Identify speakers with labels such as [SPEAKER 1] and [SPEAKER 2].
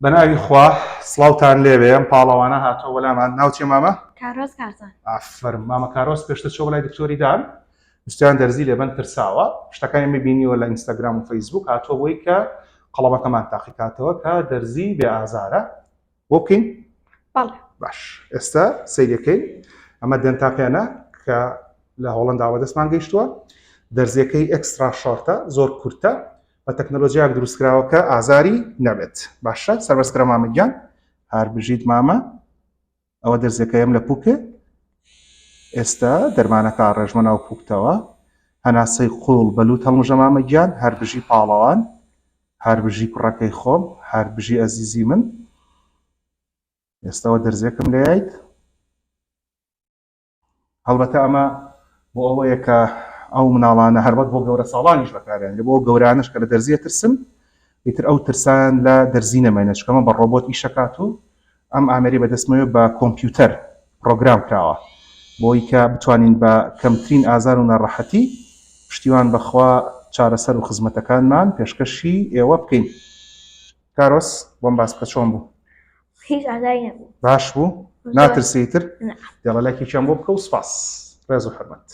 [SPEAKER 1] بەناوی خوا سڵاوتان لێبێ ئەم پاڵەوانە هاتووە وەلامان ناو چیە مامە؟
[SPEAKER 2] کارۆس کارزان.
[SPEAKER 1] ئافەرم مامە کارۆس پێشتر چووە بەلای دکتۆری دان ویستیان دەرزی لێبەن ترساوە شتەکانی ئێمەی بینیوە لە ئینستاگرام و فەیسبوک هاتووە بۆی کە قەڵەمەکەمان تاقیکاتەوە کە دەرزی بێ ئازارە بۆ بکەین
[SPEAKER 2] بەڵێ
[SPEAKER 1] باش ئێستا سەیرەکەین ئەمە دەنتاپێنە کە لە هۆڵنداوە دەستمان گەیشتووە دەرزیەکەی extra short ە زۆر کورتە بە تەکنەلۆجیاک دروستکراوە کە ئازاری نەبێت باشە سەربەسترە مامە گیان هەر بژیت مامە ئەوە دەرزیەکەیم لە پوکێ ئێستا دەرمانەکە ڕێژمە ناو پوکتەوە هەناسەی قوڵ بەلوت هەڵمژە مامە گیان هەر بژی پاڵەوان هەر بژی کوڕەکەی خۆم هەر بژی ئەزیزی من ئێستاوە دەرزێکم لێیت هەڵبەتە ئەمە بۆ ئەوەیە کە ئەو مناڵانە هەروەک بۆ گەورە ساڵانیش بەکاریان بۆ گەورانش کە لە دەرزیە ترسن ئیتر ئەو ترسان لە دەرزی نەمێنێت چونکە ئەمە بە ڕۆبۆت ئیشەکات و ئەم ئامێری بەدەستمەوە بە کۆمپیوتەر پرۆگرام کراوە بۆی کە بتوانین بە کەمترین ئازار و ناڕەحەتی پشتیوان بەخوا چارەسەر و خزمەتەکانمان پێشکەشی ئێوە بکەین. کارۆس بۆم باس بکە چۆن بوو؟
[SPEAKER 2] هیچ ئازاری نەبوو.
[SPEAKER 1] باش بوو؟ ناترسی ئیتر؟ دێڵە لایکێکیان بۆ بکە و سپاس. ڕێز و حورمەت.